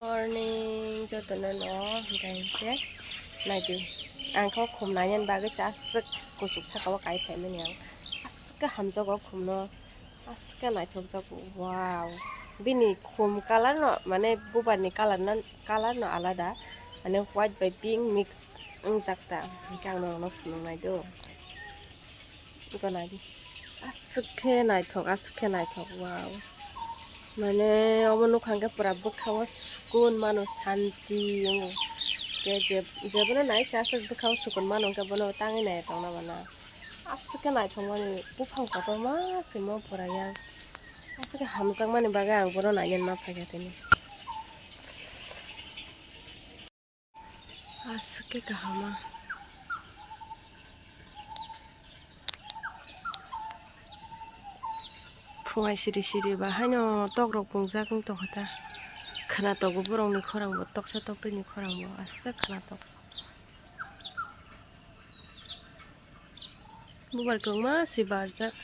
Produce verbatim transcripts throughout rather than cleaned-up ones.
Morning, jotono no, hingke hingke, naidi, ang kho khum naiyan bagwi se aswk kuchuk saka o kai phaimani ang, aswk khe hamjago khumno, aswk khe naithokjago, wow, bini khum colour no, mane bubar ni colour no, colour no alada, mane white bai pink mix wngjak ta, hingke ang norokno phunuk nai do. Iko naidi. Aswk khe naithok, aswk khe naithok, wow. Mane, omo nukha hwnkhe pura bwkhao sukun mano, santi wngo. Khe je-, jebono nai se aswk bwkhao sukun mano, hwnkhe bono tangwi nai tongna mano. Aswk khe naithok mani, buphang kotorma se mo pura yang. Aswk khe hamjakmani bagwi ang bono naiyan ma phaikha tini. Aswk khe kaham. Phuai siri siri ba haino tok rok pungjak wng tongkha ta. Khwnatok bo borok ni khorang bo, toksa tokti ni khorang bo aswk khe khwnatok. Bubar kwbangma se barjak.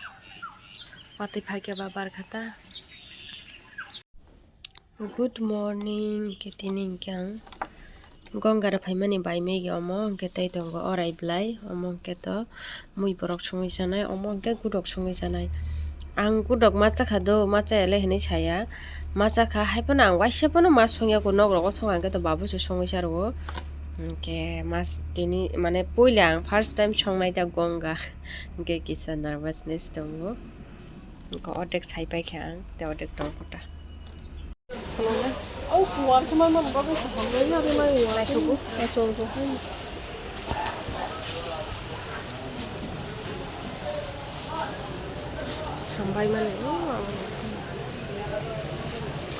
Watwi phaikhe ba barkha ta. Good morning, hwnkhe tini hwnkhe ang Gongara phaimani bai megi omo hwnkhe tei tongo orai bwlai, omo hwnkhe to mui borok songwi chanai, omo hwnkhe gudok songwi chanai. Ang gudok ma chakha do, ma chaya le hinwi saya, ma chakha, hai phano ang waisa phano ma songya kho, nok rogo song, ang khe to babu se songwi cha rwo. Hwnkhe mas tini mane puila ang first time songnai ta gonga, hwnkhe kisa nervousness tongo. Hwnkhe ordek sai paikha ang, tei ordek tong kho ta. Naithogo. Hambai mani, o,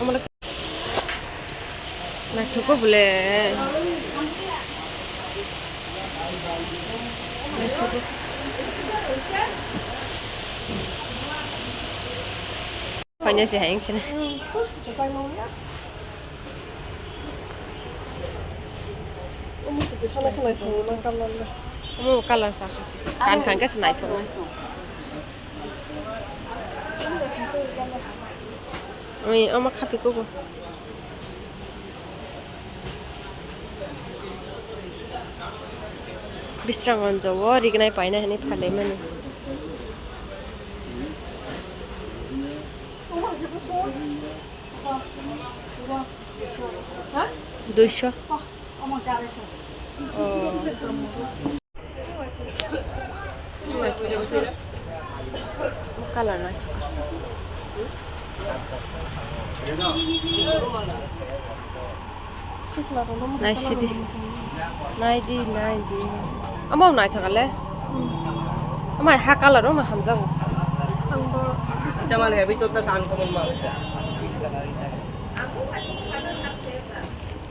amo. Naithogo bole. Naithogo. Paina se hayung sene. Omo colour sa kasi. Kan kan kasi naithogo. Oi, omo khapi kugo. Bisrangonjo o rignai paina hinwi phalaimani. Duisho. Colour naithok. Naisidi. Naidi, naidi. Amo naithok ale. Amai ha colour rok no hamjago.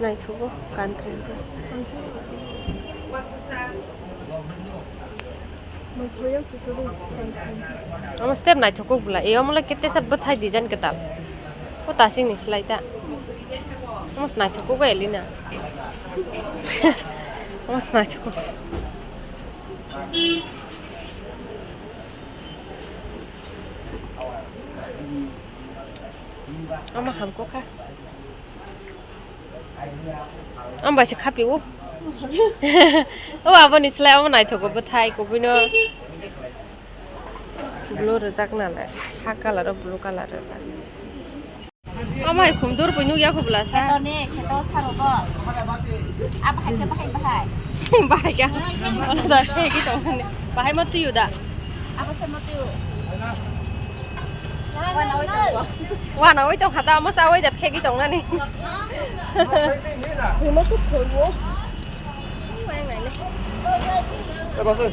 Naithogo, kan khankhe. Omo step naithok kuk bwla. E, omo le ketesa bwthai design kwtal. O tasing ni slai ta. Omo se naithok kuk Elina. Omo se naithok kuk. Omo hamkuk kha. Ang bai se khapi o. O aboni slai omo naithogo bwthai kubui no. Blue rwjak nalai. Ha colour o blue colour rwjak. Omo hai khum dur bui nukya kho bwla sa. Kheto ni, kheto saro bo. Abo hai khe bahai bahai. Bahai kha. Ono da se ki tong ni. Bahai ma twiyo da. Abo se ma twiyo. Wana oi tong kha ta, omo sa oi da phegwi tong nani.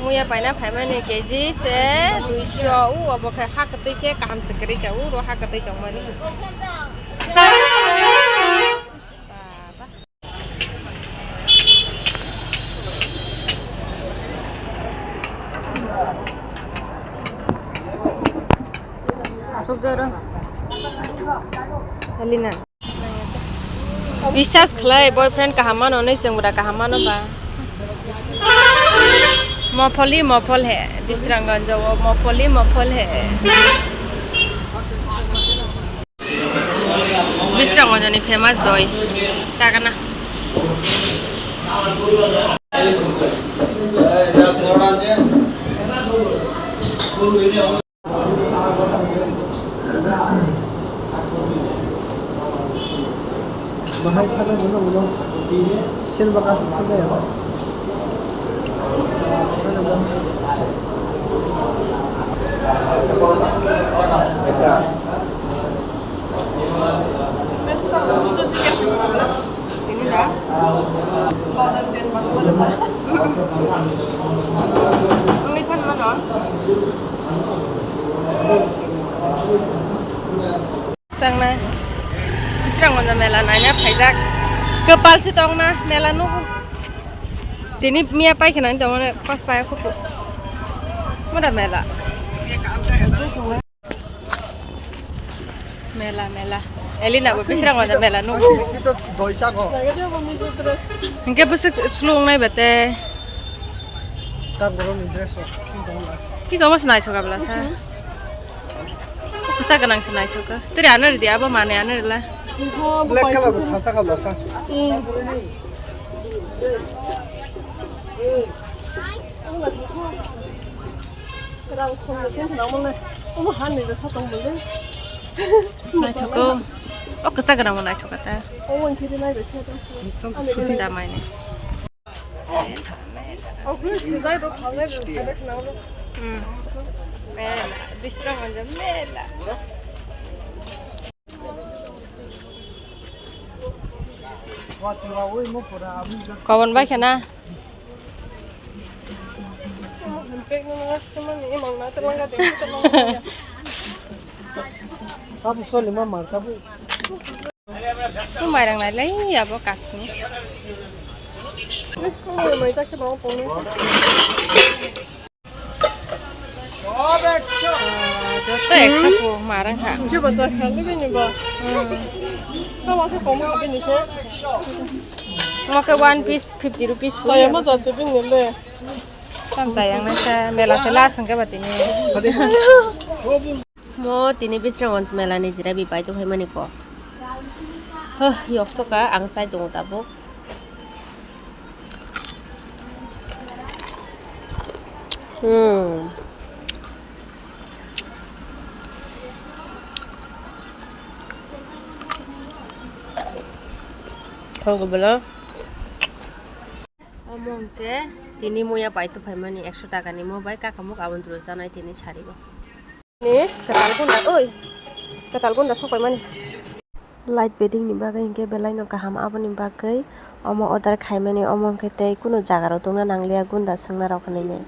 Muya paina phaimani K G se duisho, u obo khe ha kwtwi khe kaham se kwrwi kha, u ro ha kwtwi tongmani. Asuk jaro. Alina. Biswas khlai boyfriend kaham mano, nai chwng bwrwi kaham mano ba. Mopholi mophol he, Bisranganjo o mopholi mophol he. Bisrang Gonjani famous doi. Chagana. Bahai thangna bono ulo. Sini bakasuk thangna ya. Ini dah. Ini kan mana? Changna. Bisrang Gonja mela naina phaijak. Kwpal si tongna mela nugo. Tini miya pai khna tongmani pas pai khupu. Mada mela. Mela, mela. Elina bo Bisrang Gonja mela nugo. Hingke bwswk slung nai bete. Piko mas naithok abla sa. Kwsa gwnang se naithok kha. Turi ano ridi abo mane ano rila. Black color bo thasa kabla sa. Naithok kha. O kwsa gwnang bo naithok kha ta. Jamai ni. Hmm. Mela, Bisrang Gonja mela. Kobon bai khana. Tabu soli ma mar tabu. Tu mairang nai lai abo kasni. Joto eksa po marang ha. Joba cha kha le bini ba. Hmm. Tawa se komo bini ke. Mo ke one piece fifty rupees po. Chaya ma jat bini le. Tam chayang na sa mela se last hingke ba tini. Mo tini Bisrang Gonja mela ni jira bi pai to phaimani ko. Huh, yoksoka ang chai tongo tabuk. Hmm. Thangwi bwla. Omo hwnkhe tini muya pai tuphaimani ekso takani mo bai kakamuk aboni duro chanai tini sarigo. Ni kwtal gunda, oi, kwtal gunda sokpaimani. Light bedding ni bagwi hwnkhe belai no kaham, aboni bagwi omo order khaimani, omo hwnkhe tei kunu jaga rok tongna nangliya gunda swngna rok hinwi.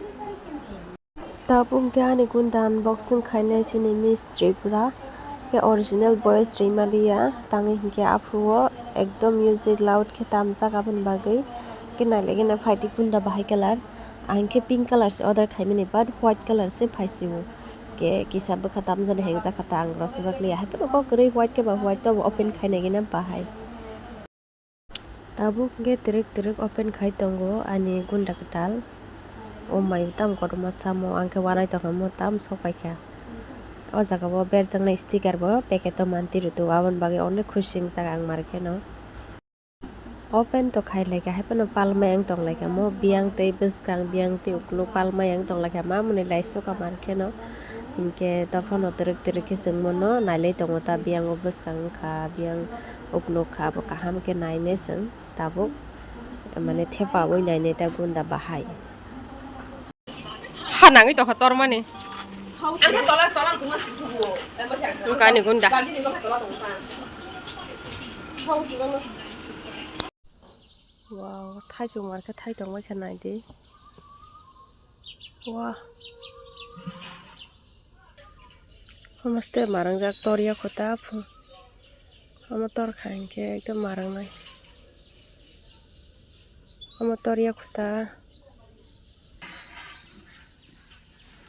Tabuk hwnkhe ani gunda unboxing khainai chini Miss Tripura, khe original voice rwimaliya, tangwi hwnkhe aphuru o ekdom music loud khe tamjak aboni bagwi, khe nailaikhe phaidi gunda bahai colour, ang khe pink colour se order khaimani, but white colour se phaisio, khe kisa bwkha tamjani hengjak kha ta ang rosojak liya, haiphano kok kwrwi white khe ba white to open khainai gina bahai. Tabuk hwnkhe twrwk twrwk open khai tongo ani gunda kwtal. O mai tamo kotorma samo, ang khe uanaitokha mo tamo sok paikha. O jaga o berjaknai sticker bo packet o manti rwtwi, aboni bagwi onek khusi wngjak ang mar kheno. Open to khai laikha, haiphano palmai ang tong laikha mo, biyang tei bwskang, biyang tei ukuluk palmai ang tong laikha, mamoni laisukha mar kheno. Hinkhe dophano twrwk twrwk khe chwngmano nailai tongo ta, biyang o bwskang wngkha, biyang ukuluk kha, abo kaham khe nainai chwng. Tabuk mane thepawi nainai ta gunda bahai. Ha nangwi tokha tormani. Ang khe tola, tola tongma suk tubuo. Wngkha ani gunda. Wow, thai chwng mar khe thai tongbai khe naidi. Wah. Omo step marangjak tor ya kho ta phu. Omo tor kha hinkhe ekdom marangnai. Omo tor ya kho ta.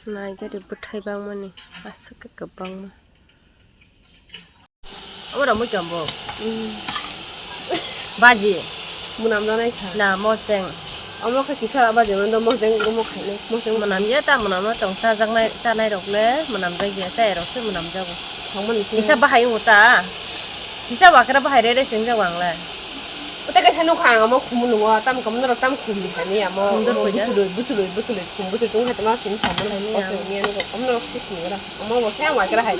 Nai gari bwthai bangmani aswk khe kwbangma. Omo rok muichombo. Baji. Munam janai kha. Na, mosdeng. Omo khe kisa baji mano mosdeng omo khainai. Mosdeng munam ya ta, munam no tong chajaknai, chanai rok le munam jak ya, chai rok se munam jago. Thangmani se. Kisa bahai wng ta. Kisa wakra bahai re re sing jak wang le. Kote kaisa nukha ang amo khum nungo, tam kam norok tam khum ni kani amo, Khum dor amo koi da? Butuloi, butuloi, butuloi, khum butuloi tong kha tama khum kha mo Khaini kose ang. Ni ano kok, amo norok sik ni ora. Amo bo se ang wakra hai.